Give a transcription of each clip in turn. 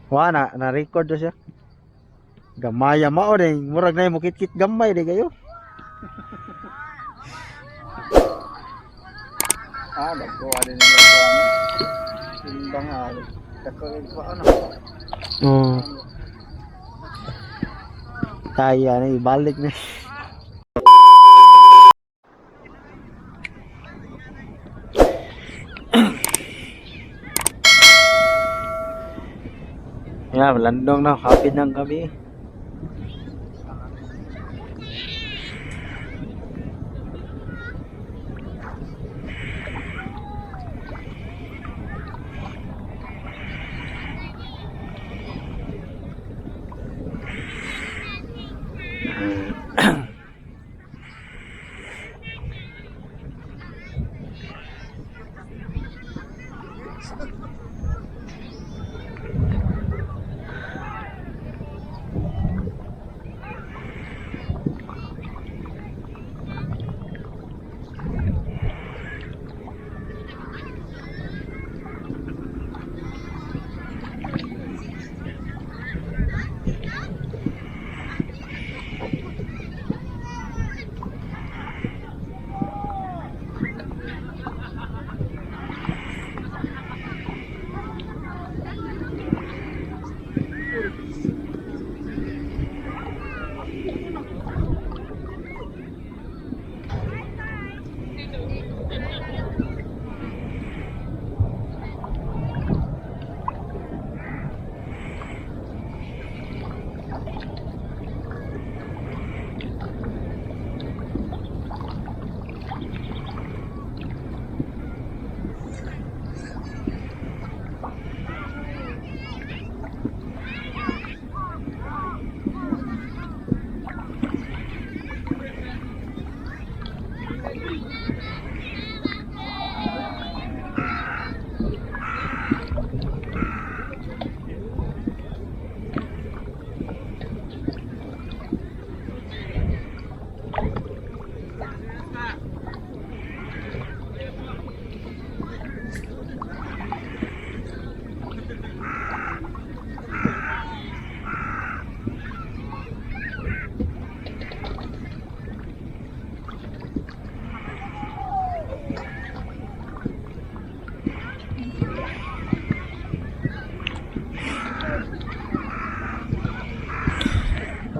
Wa na na record na siya. Gamaya mao din, murag na mo kit gamay di kayo. Ah, dagko din nila ko ano. Timbang ah. Dagko ko ano. Oh. Kaya na ibalik na. Yeah, landong na, kapit ng gabi.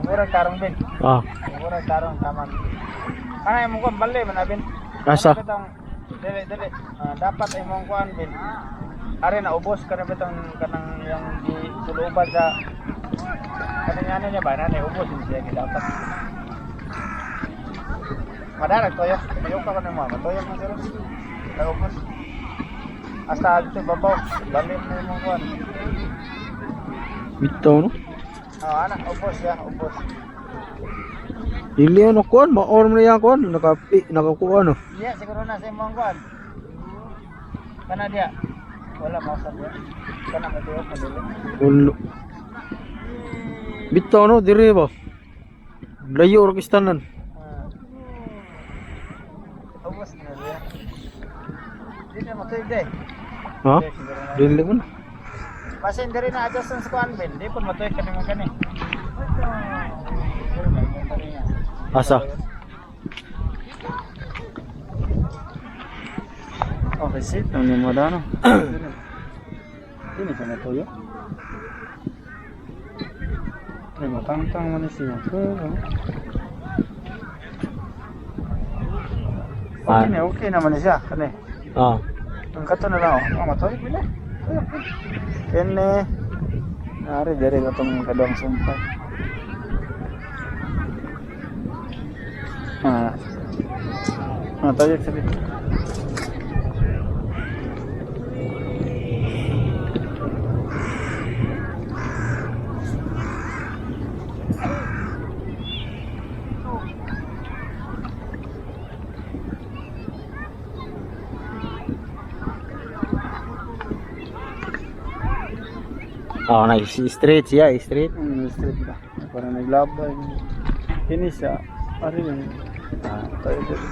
Tumurag tarong bin. Ah, Tumurag tarong taman. Ano imong kuan bali man bin. Asa? Ano bitong dili dili. Ah, dapat imong kuan bin. Are na ubos kana bitong kanang yung gi suluban sa kanang ano niya ba na ubos din siya gi dapat. Madarag toyo. Toyo ka kanang mga toyo man sir. Ubos. Hasta dito babaw. Bali mo imong kuan. Bitaw no. Ah, ana ubos ya, ubos. Dili ano kuan, maor man yang kuan, nakapi nakakuan no. Iya, siguro na sa imong kuan. Kana dia. Wala mausap dia. Kana matuok madili. Ulo. Bitaw no, dire ba? Layo ra kistanan. Ah. Ubos na dia. Di na matuig day. Ha? Di, siguro na. Dili man. Basin diri na adjust sa kuan bin. Di pud matuig kani mo kani. Asa? Okay, sit. Ang nimo dano. Ini sa natuyo. Ay, matangtang man ni siya. Okay na, okay naman ni siya. Kani. Ah. Ang kato na lang, oh. Oh, matoy, pila. Kene. Ari, dere ka itong kadong sumpay. Ah. Ah, tayo sabi. Oh, na straight siya, straight. Street ba? Para naglabay. Kini siya. Ari lang. Ah, tayo dito.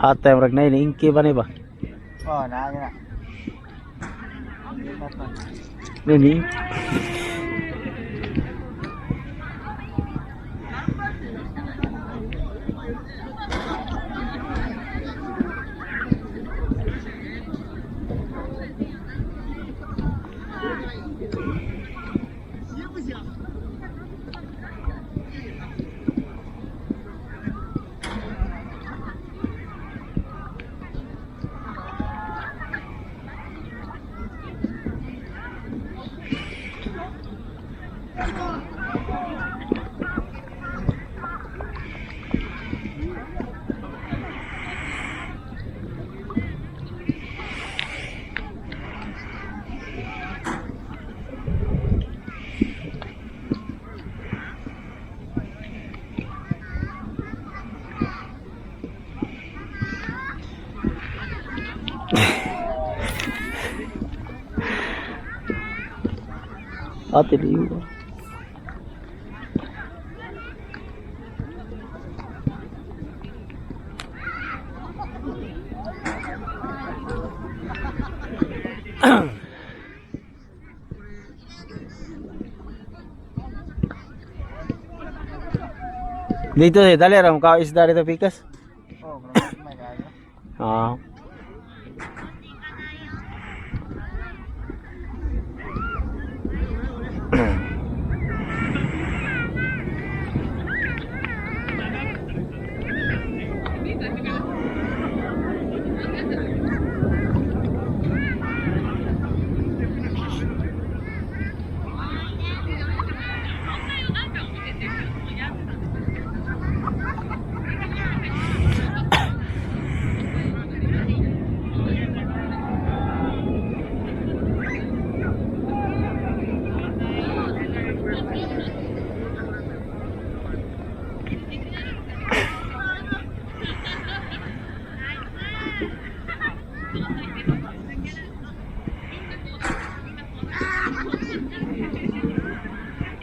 Ate, murag na ini ingki ba ni ba? Oh, naa na. Nini. Ate liw. Dito eh, dali ra mukha isda dito pikas. Oh, grabe may kayo. Ah.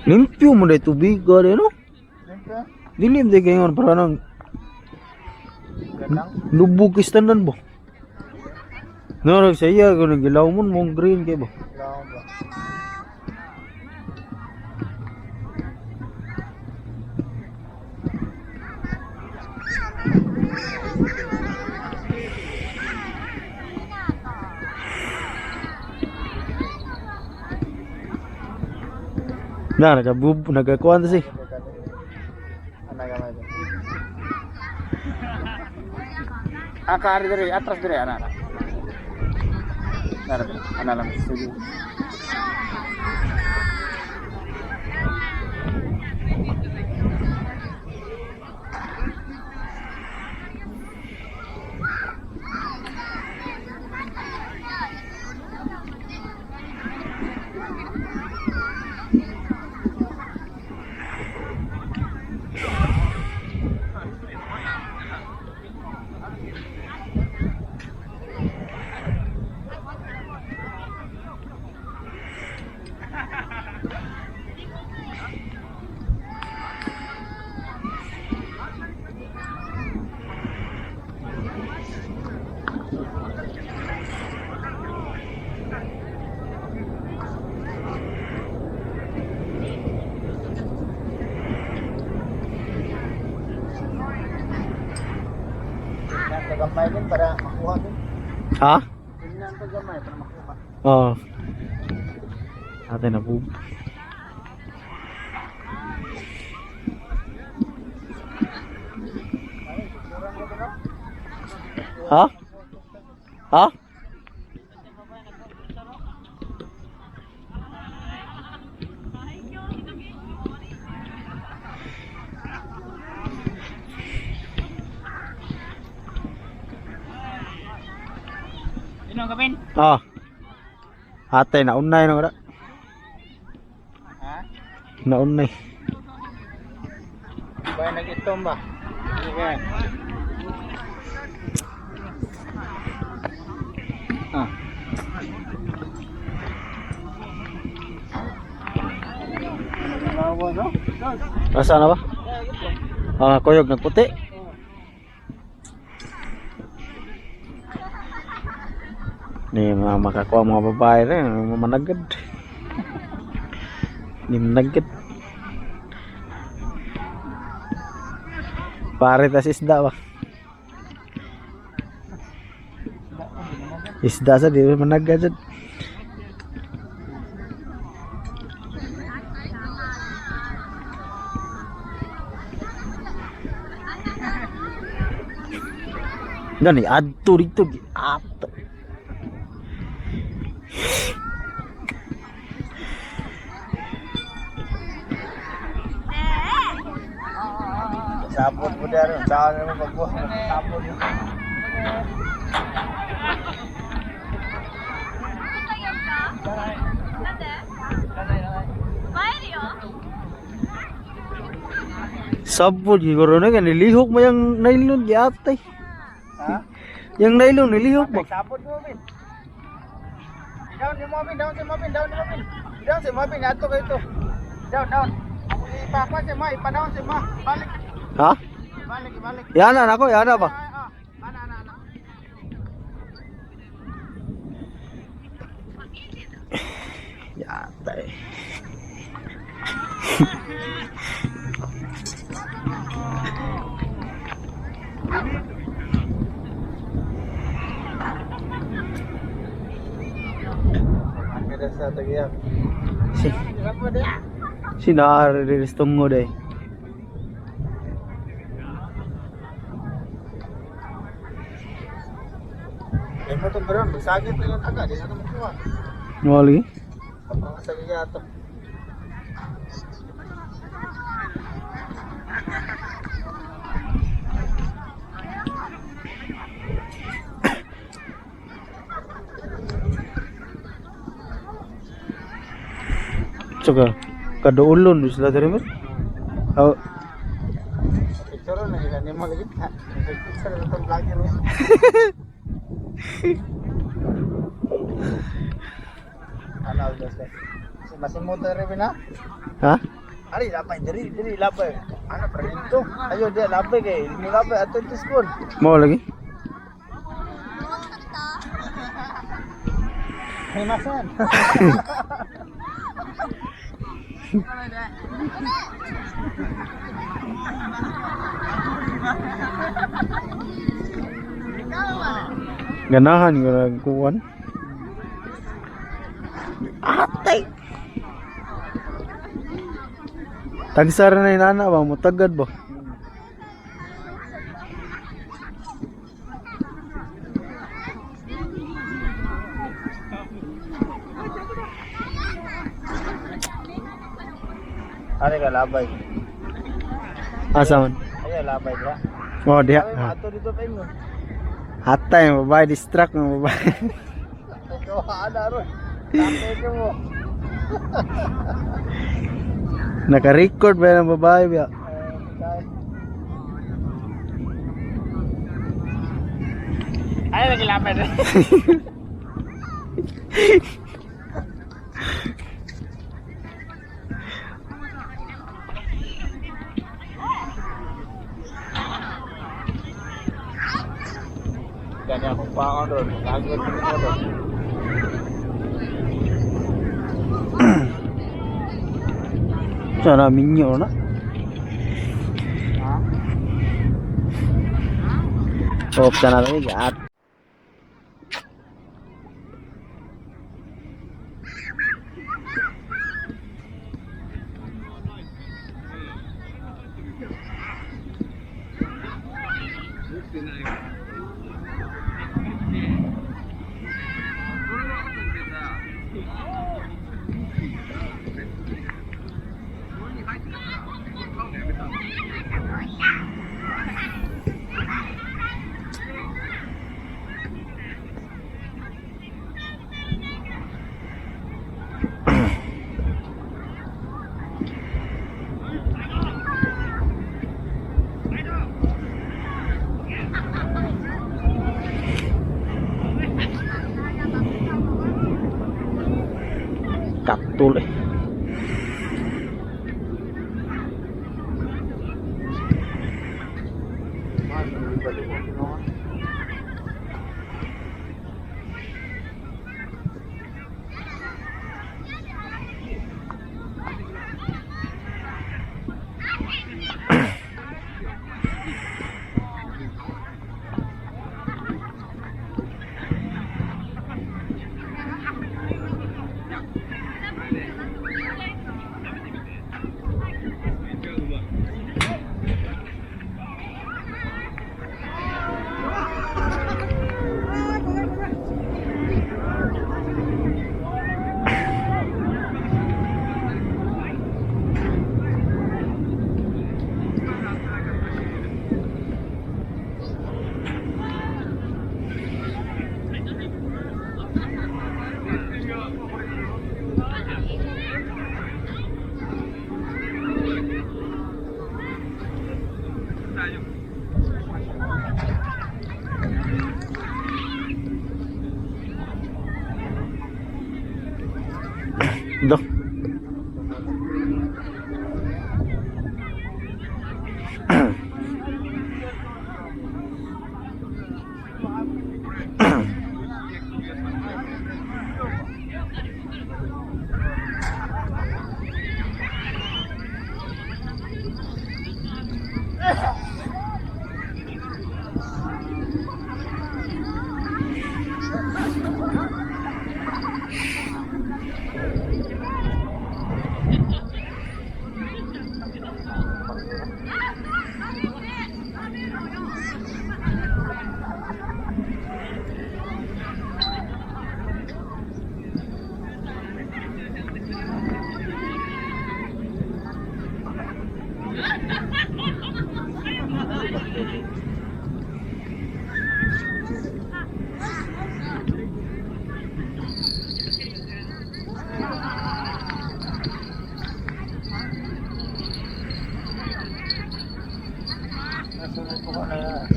Limpyo mo na tubig gari no? Limpyo. Dilim di kayo para nang Ganang. lubog istandan ba? Narag sa iya ko nang gilaw mo mong green kay ba? Lang ba. Na nagabub nagakuan ta si. Ana gamay do. Aka ari diri, atras diri ana ana. Nara diri, ana lang sige. Tingnan ka gamay din para makuha din. Ha? Tingnan ka gamay para makuha. Oo. Ate na bub. Ha? Ha? Ino gamin? Ah. Ate naunay na wala. Ha? Naunay. Ba nag-itom ba? Sige. Ah. Asa na ba? Ah, kuyog nagputi. Ni mga makakuha mga babae rin, mga managad. Ni managad. Pare tas isda ba? Isda sa di managad sad. Gani adto dito gi ato. Sabot mo dyan. Saan mo pagbuha mo? Sabot mo. Sabot giguro na gani lihok mo yang nylon gi atay. Ha? Yang nylon nilihok ba? Sabot mo, Bin. Down si mo, Bin. Down si mo, Bin. Down si mo, Bin. Down si mo, Bin. Ato kayo to. Down, down. Ipakwan si mo. Ipa-down si mo. Balik. Ha? Balik, balik. Yana nako, yana ba? Ah, ah. Ana, ana, ana. Yatay. Ang sa tagiyak. Si Sinaririlis tungod eh. Eh, mo itong beron. Magsagit na yung taga. Di na ito makuha. Wali. Kapang sa ato. Tsaka kaduulon sila diri mo. Oh, Picture na nila ni mo lagi. Picture na itong vlogger. Ano, Aldos ka? Masimutan rin na? Ha? Ari, lapay, diri, diri, lapay. Ano, pa dito? Ayo, di, lapay kay. Mo lapay, ato ito school. Mo lagi. May masan. Ganahan ko nagkuan. Atay. Tagsar na inana ba mo tagad ba? Ari ka, labay. Asa man? Ayo, labay diha. Oh, diha. Ay, ato dito pa ingon. Hatay ang babae distract ng babae. Ikaw, ana ron. Tatay ko mo. Naka-record ba ng babae ba? Ay, lagi labay rin. Gani akong paon ron. Lagi ko ron. Sana minyo na. Ha? Off sana lagi at. Katul eh. Kuha na yan.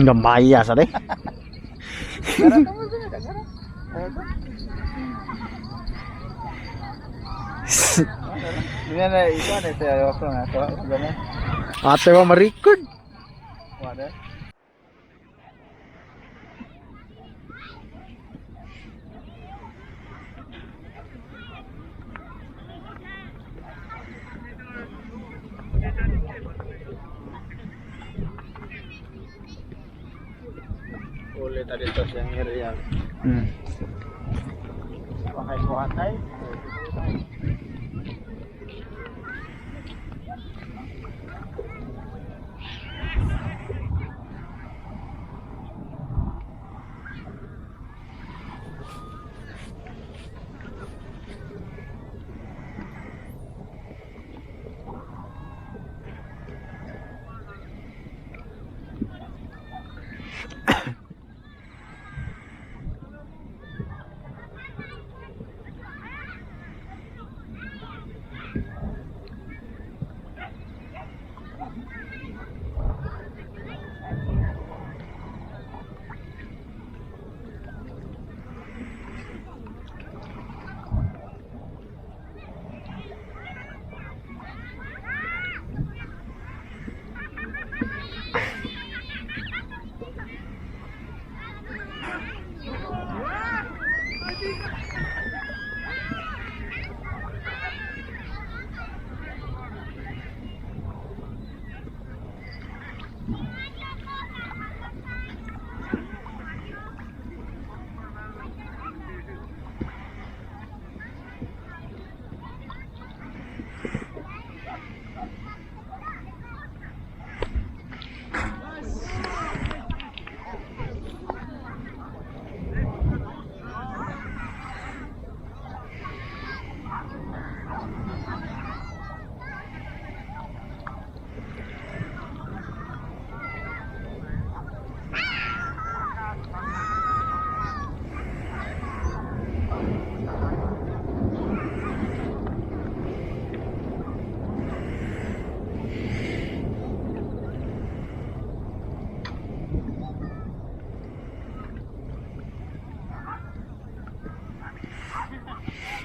Gamaya sa day. Dara ka mo, dara, dara. Dara. Hindi na ikaw na siya ako nga to. Ganun. Ate wa ma-record. Wala. Ulit dito siyang area. Okay, kuha tayo.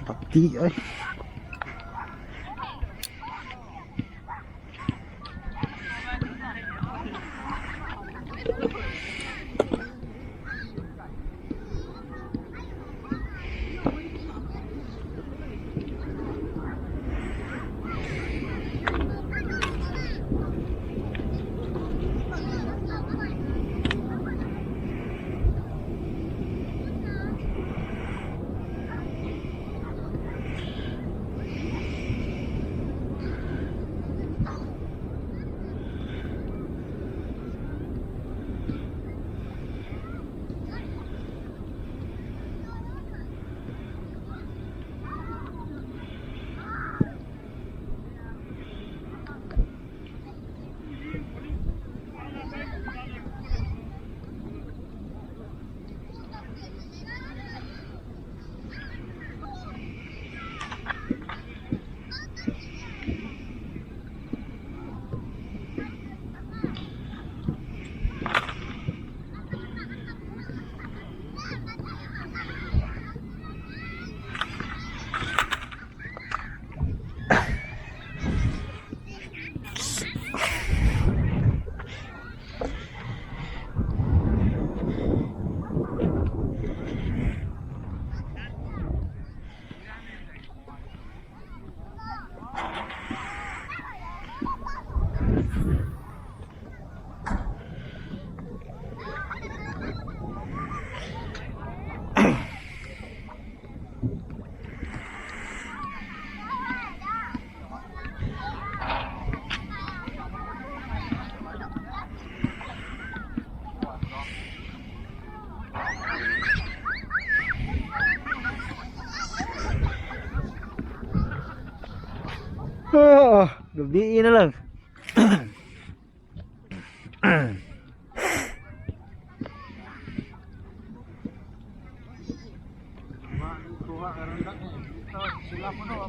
Pati ay. Oo, gabi na lang. Kuha karon lang eh. Dito sila mo no.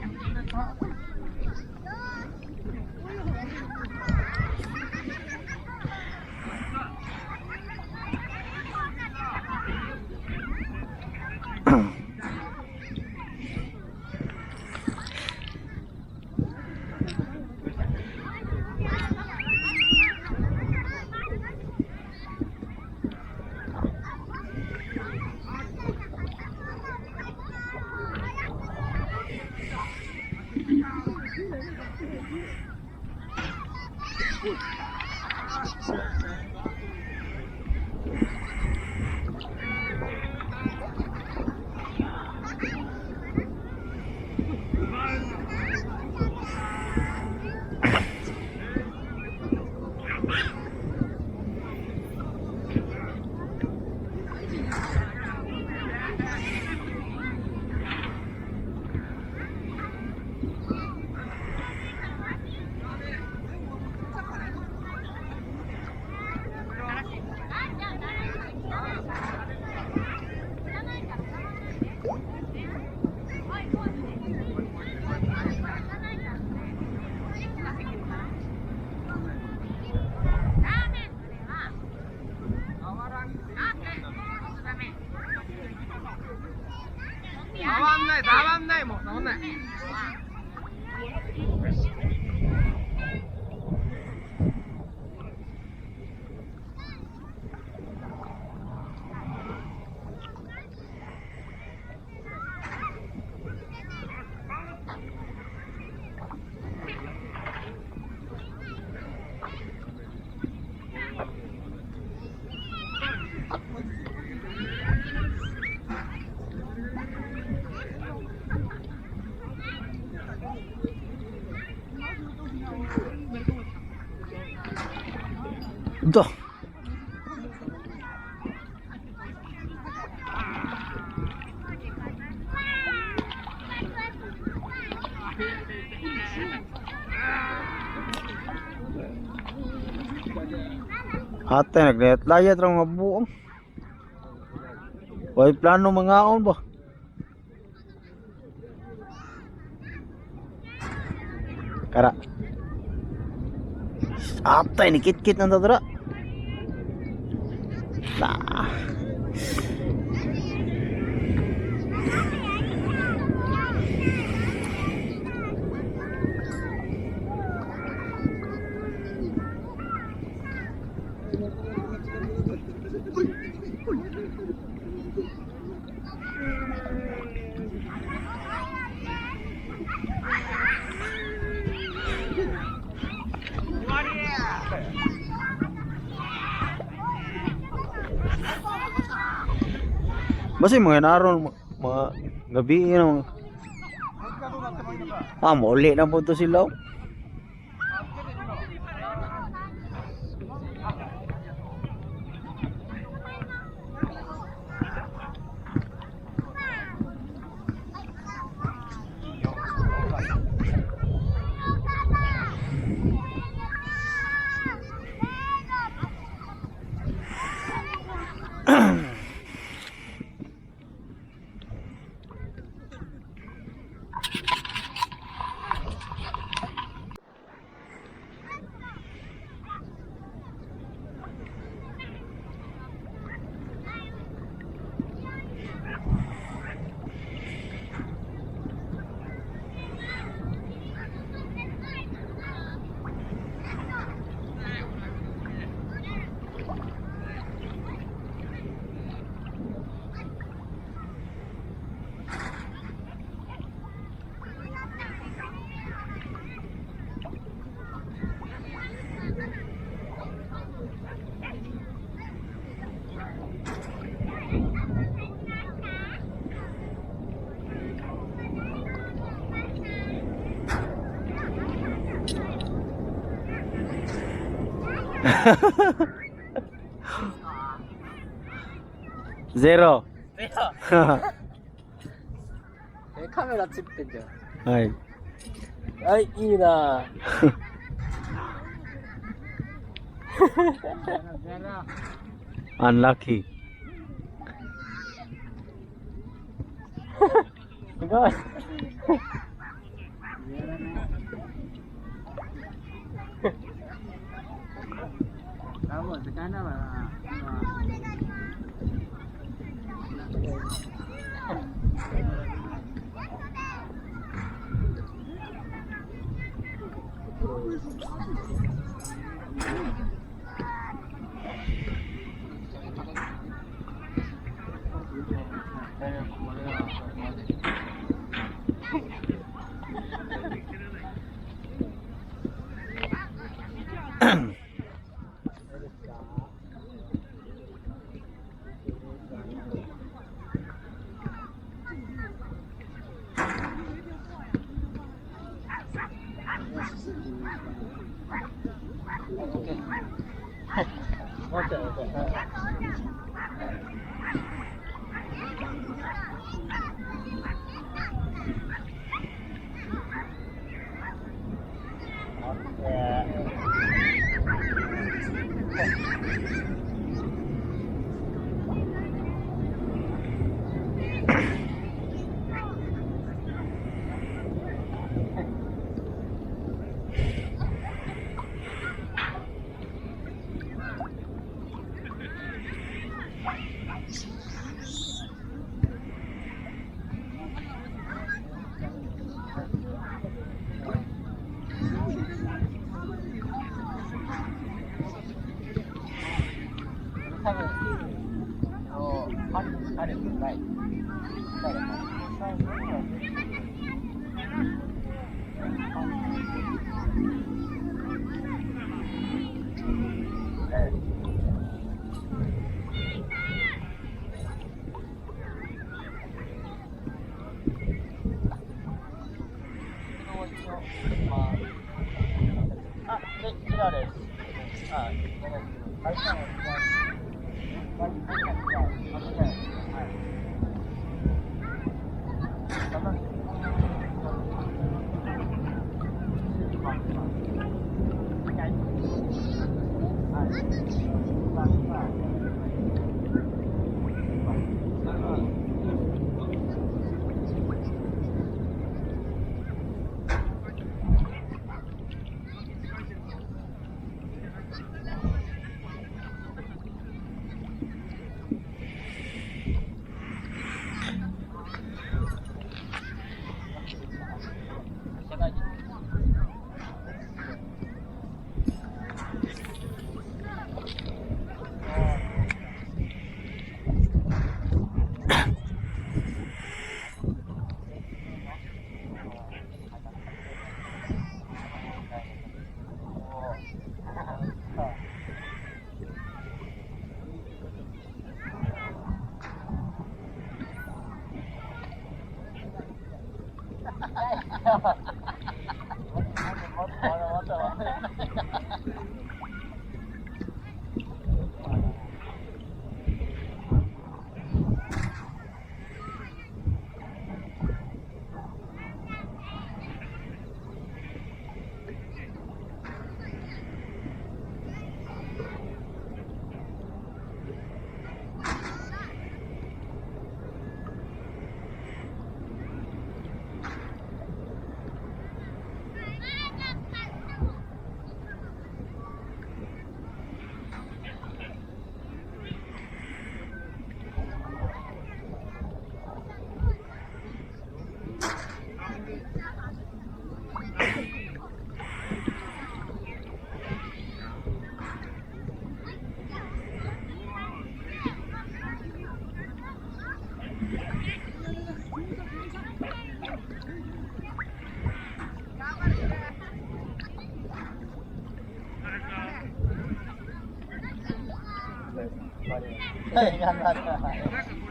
Do. Ate, naglayat-layat ra mga buong. Way plano mangaon ba? Kara. Atay, nikit-kit ng tadra. Nah. Basta yung mga naroon, mga gabi yun. Ah, mauli na po to sila, oh. Zero. えカメラつってんじゃん。はい。はい、いいな。 Unlucky. すごい。 Tama, sakana ba? もうちょいもうちょい。多分あるあるない。あ、で、違うです。あ、はい。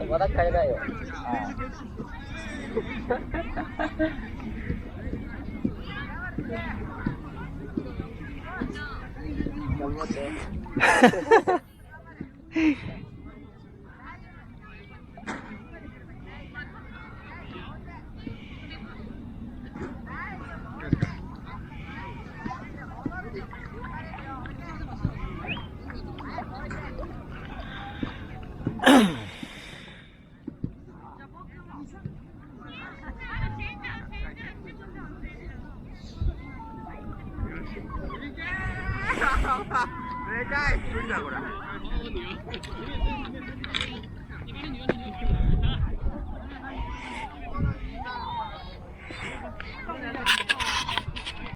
まだ買えないよ。頑張って。